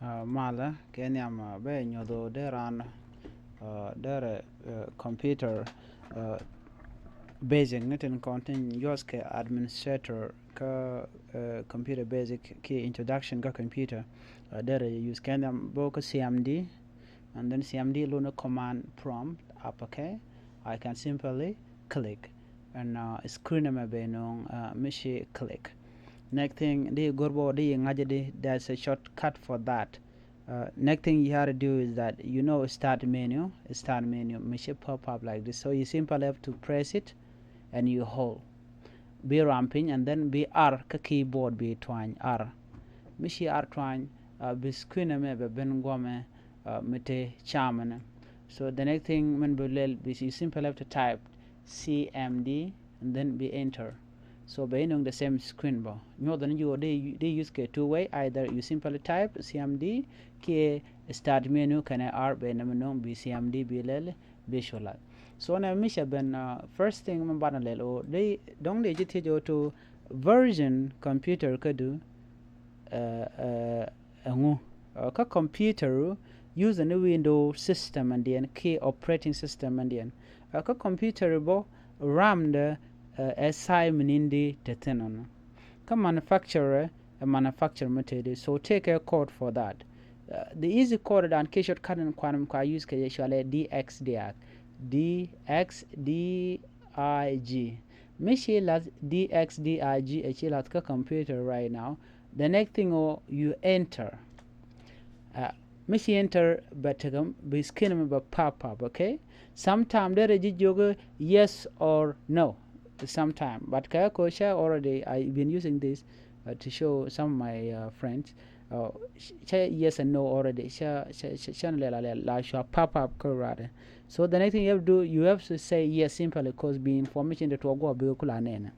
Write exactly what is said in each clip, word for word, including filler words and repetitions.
Malä kɛ nhiam bɛ nyuɔth ɣöö dee raan derɛ computer basic ni tin kɔn tin use kɛ administrator kä computer basic kiɛ introduction kä computer. Derɛ use kɛ nhiam bä kä C M D, and then C M D lun command prompt up, okay? I can simply click and screen ɛmɛ bɛ nöŋ mi ci click. Next thing di go̱r bä di ŋa̱c di, there's a shortcut for that. Next thing you have to do is that, you know, start menu, start menu mi ci pop up like this. So you simply have to press it and you hold. Bi ram piny and then bi R kä keyboard bi twany R. Mi ci R twany, bi screen ɛmɛ bɛ ben guɔmɛ mi te camɛ ni. So the next thing min bi lɛl bi, you simply have to type C M D and then bi enter. So bɛ inɔŋ the same screen bä. Nyuɔth ni ji̱ wä di use kɛ two way, either you simply type C M D kiɛ start menu kɛnɛ R bɛ nɛ mi nɔŋ bi C M D bi lɛl bi cu lath. So nɛ mi cɛ ben first thing mi banɛ lɛl ɣöö dɔ̱ŋ di ji̱ thiec ɣöö to version computer kädu ɛŋu. Kä computer use ni Window system ɛndiɛn kiɛ operating system ɛndiɛn. Kä computer bä RAM dɛ ɛ size mi nindi te thin ɔnɔ. Kä manufacturer ɛ manufacture mi tëëdi, so take a code for that. The easy code dan kiɛ shortcut in kuan mi kua use kɛ jɛ cualɛ D X D I G, D X D I G. Mi ci lath D X D I G ɛ ci lath kä computer right now. The next thing ɔ you enter. Mi ci enter bɛ tekɛ bi screen mi bɛ pop up, okay? Sometime derɛ ji̱ jiök yes or no. Sometime, but kɛ ko cɛ already, I been using this to show some of my friends. Cɛ yes and no already cɛ cɛ cɛ lɛl a lɛl la cua pop up kä rare. So the next thing you have to do, you have to say yes simply cause bi information de tuɔ guɔ bi kula nɛnɛ.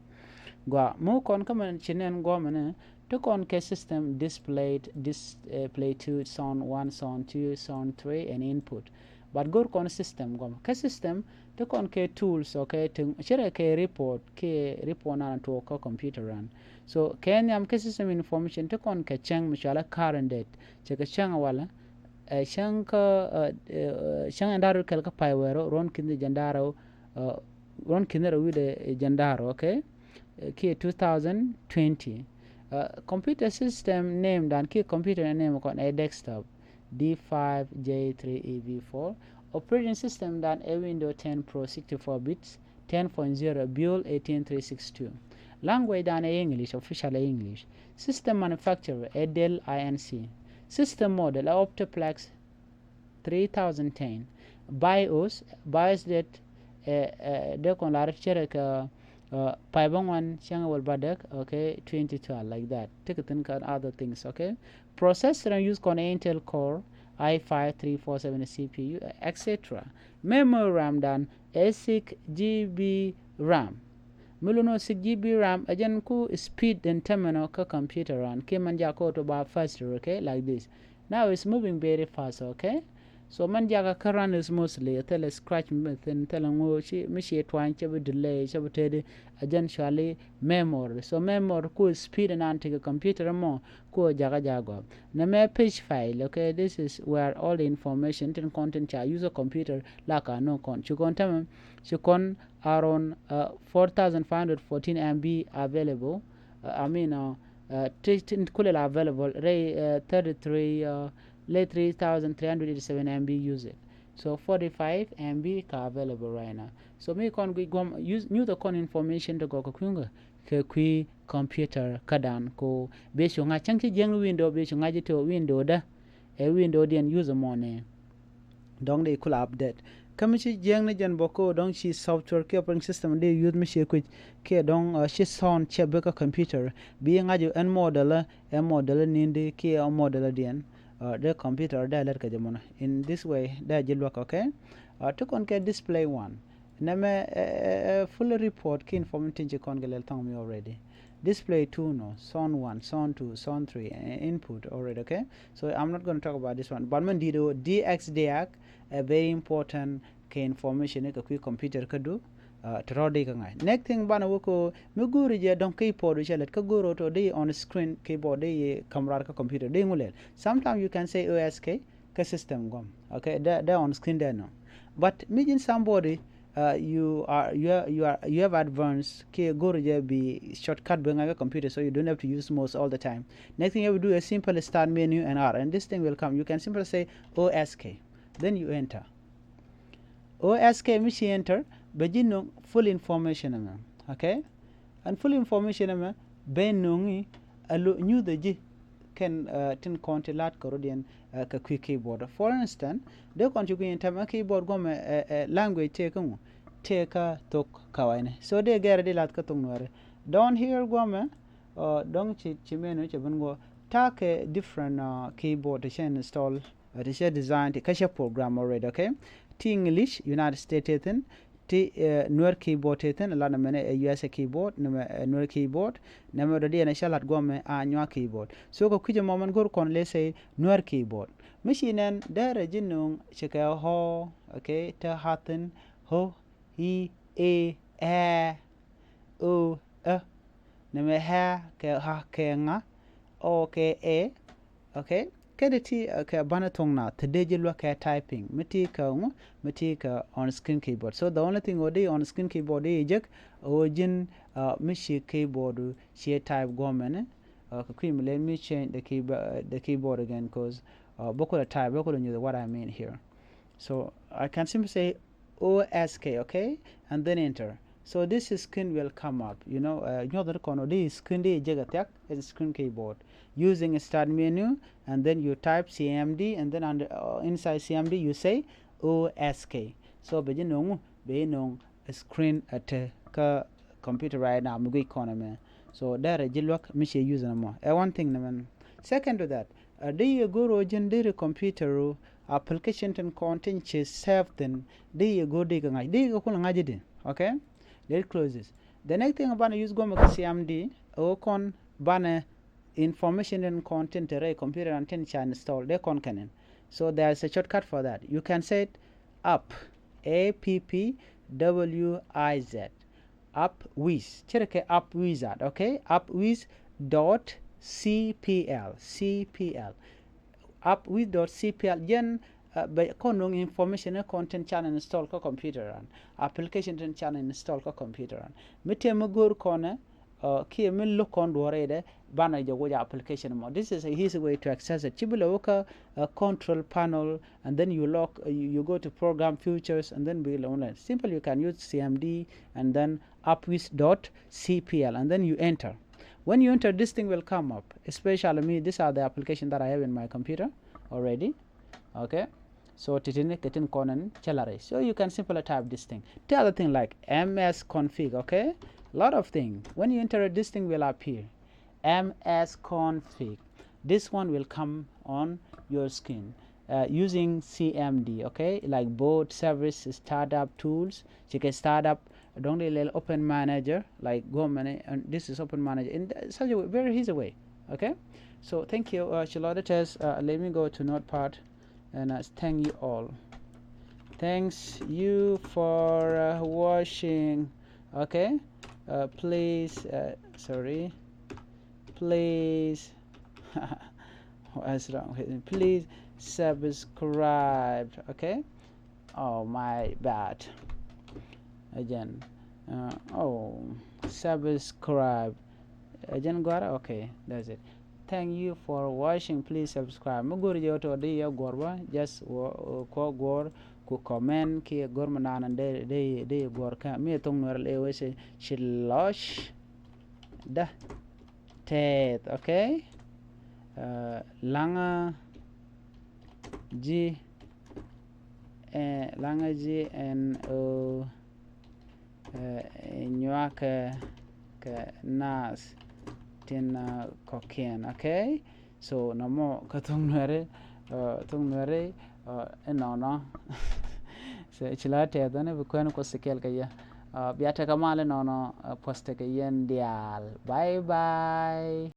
Gua mu kɔn kä mɛ ci nɛn guɔ mɛ nɛ ti kɔn kɛ system displayed, display two, sound one, sound two, sound three and input. But go̱r kɔn system guɔ mɛ kɛ system ti kɔn kɛ tools, okay? Ti cirɛ kɛ report kɛ report nan tuɔ kä computer ran. So kɛ nhiam kɛ system information ti kɔn kɛ cäŋ mi cualɛ current date. Cɛ kɛ cäŋ walɛ ɛ cäŋ kä cäŋ ɛn da̱r kɛl kä pay wɛɛr ruɔn ki̱n jɛn da̱r ruɔn ki̱n rɛ wi̱dɛ jɛn da̱r, okay? Kiɛ two thousand twenty. Computer system name dan kiɛ computer name kɔn ɛ desktop D five J three E V four. Operating system dan ɛ Window ten Pro sixty-four bits, ten point zero build eighteen three six two. Language dan ɛ English, official ɛ English. System manufacturer ɛ Dell I N C. System model ɛ Optiplex three thousand ten. BIOS, BIOS det ɛ dee kɔn lar cɛrɛ kɛ pay bä ŋuan cäŋ wäl bädäk, okay, twenty twelve, like that. Tekɛ thin kɛ other things, okay? Processor use kɔn Intel Core i five three four seven C P U, et cetera. Memory RAM dan ɛ six G B RAM. Mi lun ɔ six G B RAM ɛ jɛn ku speed den tämɛnɔ kä computer ran kiɛ mɛn jakä ɔ to ba faster, okay, like this. Now it's moving very fast, okay? So mɛn jakä kä run smoothly, thilɛ scratch mi thin, thilɛ ŋo̱o̱ ci mi ci twany cɛ bi delay cɛ bi tëëdi. Ɛ jɛn cuali memory. So memory ku speed nan tekɛ computer mɔ ku jakä jakä gɔaa. Nɛ mɛ page file, okay? This is where all the information tin kɔn tin ca user computer la ka no kɔn ci kɔn tämɛ ci kɔn around four thousand five hundred fourteen M B available. I mean, ti tin kulɛ la available rɛy thirty-three, lɛ three thousand three hundred eighty-seven M B used. So forty-five M B ka available right now. So mi kɔn gui guam nyuth kɔn information ti gɔk kɛ kui̱ ŋä kɛ kui̱ computer kä dan ko bi cu ŋa̱c cäŋ ci jiäŋ ni Window bi cu ŋa̱c ti Window dä. Ɛ Window diɛn use mɔ nɛ. Dɔŋ di kula update. Kä mi ci jiäŋ ni jɛn bä ko dɔŋ ci software kiɛ operating system di use mi ci kui̱c kiɛ dɔŋ ci sound cɛ bi kä computer. Bi ŋa̱c ɛn model ɛ model nindi kiɛ model diɛn. Di computer dee lɛt kɛ jɛ mɔnɔ in this way dee ji̱ luäk, okay? Ti kɔn kɛ display one. Nɛmɛ ɛ full report ki information tin ci kɔn kɛ lɛl thɔŋ mi already. Display two nɔ, sound one, sound two, sound three, input already, okay? So I'm not gonna talk about this one. But mɛn di̱t ɣöö D X D I G ɛ very important kɛ information kɛ kui̱ computer kädu. Tɛ rɔ̱ di kä ŋa̱c. Next thing banɛ wä ko mi go̱o̱ri jɛ dɔ̱ŋ keyboard cɛ lät kä go̱o̱ri tɔ di on screen keyboard di yi ka̱m raar kä computer di ŋu lɛl. Sometimes you can say O S K kä system guam. Okay, dɛ on screen dɛ nɔ. But mi ji̱n somebody you are you are you are you have advanced kɛ go̱o̱ri jɛ bi shortcut bi ŋa̱c kä computer, so you don't have to use mouse all the time. Next thing you have to do a simple start menu and R, and this thing will come. You can simply say O S K, then you enter. O S K mi ci enter bɛ ji̱ no̱ŋ full information ɛmɛ. Okay, and full information ɛmɛ bɛ no̱ŋi a lo nyuthɛ ji̱ kɛn tin kɔn ti la̱t kɛ rɔ̱diɛn kɛ kui̱ keyboard. For instance, dee kɔn ci gui̱ny tɛmɛ keyboard guɔmɛ language tëë kä ŋu, tëë kä thok kawayni. So dee gɛrɛ di la̱th kä thok nuɛri. Down here guɔmɛ dɔ̱ŋ ci menu cɛ ben guɔ ta̱a̱ kɛ different keyboard ti cɛ install, ti cɛ design ti kä cɛ program already. Okay, ti English United States tëë thi̱n, ti Nuer keyboard tëë thi̱n. Lat nɛmɛ ni ɛ U S A keyboard, nɛmɛ ɛ Nuer keyboard. Nɛmɛ dɔ̱diɛn ɛ cä lat guɔmɛ a Anyuak keyboard. So kɛ kui̱cä mɔ mɛn go̱r kɔn lɛ sɛ Nuer keyboard. Mi ci nɛn dɛrɛ ji̱ no̱o̱ŋ ci kɛ ɣɔ̱. Okay, te ɣa̱ thi̱n, ɣɔ̱, i̱, ëë, ɛɛ, o, ɛ. Nɛmɛ ɣa̱ kɛ ɣa̱ kɛ ŋa̱, ɔ kɛ ɛ. Okay, kɛ di ti kɛ banɛ thoŋ na te dee ji̱ luäk kɛ typing mi ti kɛ ŋu, mi ti kɛ on screen keyboard. So the only thing ɣöö di on screen keyboard di jek ɣöö ji̱n mi ci keyboard ci type guɔmɛni. Kɛ kui̱ mi let me change the keyboard, the keyboard again, cause bä kulɛ type, bä kulɛ nyuth what I mean here. So I can simply say O S K, okay, and then enter. So this screen will come up, you know, nyuɔth ni kɔn ɔ di screen di jek a thiak, is screen keyboard. Using start menu, and then you type C M D, and then under, inside C M D you say O S K. So bɛ ji̱ no̱ŋ, bɛ ji̱ no̱ŋ screen a te kä computer right now mi guic kɔn ɛmɛ. So dɛrɛ ji̱ luäk mi ci use nɔmɔ. Ɛ one thing nɛmɛn. Second to that, di yɛ go̱r ɣöö ji̱n deri computer ru application tin kɔn tin ci save thi̱n, di yɛ go̱r di kɛ ŋa̱c, di kɛ kulɛ ŋa̱c di. Okay, let close this. The next thing banɛ use guɔmɛ kɛ C M D ɣöö kɔn banɛ information tin kɔn tin te rɛy computer an tin ca install dee kɔn kɛn in. So there is a shortcut for that. You can say app, A P P W I Z, app wiz, cɛ rɛ kɛ app wizard. Okay, app wiz dot C P L, C P L, app wiz dot C P L. Jɛn bɛ kɔn no̱ŋ information ni kɔn tin can install kä computer an, application tin can install kä computer an. Mi tëë mi go̱o̱r kɔnɛ kiɛ mi lo̱k kɔn duɔ̱ɔ̱r rɛydɛ banɛ jɛ wä jɛ application mɔ. This is a easy way to access it. Ci bi lɛ wä kä control panel, and then you lock, you go to program features, and then bi lɛ wä lɛ. Simple, you can use C M D and then app wiz dot C P L, and then you enter. When you enter, this thing will come up. Especially me, these are the application that I have in my computer already. Okay, so titini kɛ tin kɔnɛn cɛ la rɛy. So you can simply type this thing. The other thing like M S config. Okay, lot of thing. When you enter it, this thing will appear. M S config. This one will come on your screen using C M D. Okay, like boot, service, startup, tools. Ci kɛ startup, dɔ̱ŋ di lɛl open manager, like guɔmɛni, and this is open manager in such a way, very easy way. Okay, so thank you. Ci lɔ di test. Let me go to notepad and thank you all. Thanks you for watching. Okay, please, sorry, please, what's wrong with me? Please subscribe. Okay, oh, my bad. Again, oh, subscribe. Again, guara. Okay, that's it. Thank you for watching. Please subscribe. Mi go̱o̱ri jɛ wä tɔ di yɛ guɔr bä, just wä kɔ guɔr ku comment kiɛ go̱r mi naan di di yɛ guɔr kä mi yɛ thoŋ nuɛr lɛ wee ci lɔc da tɛth. Okay, laŋa ji̱, laŋa ji̱ ɛn o nyuakɛ kɛ naath tin kɔ̱kiɛn. Okay, so nɔmɔ kä thoŋ nuɛri, thoŋ nuɛri inɔnɔ. So ci la tɛth ni bi kuɛn kuɔth kɛl kɛ yɛ. Bia tekɛ mal inɔnɔ, puɔth tekɛ yɛn diaal. Bye bye.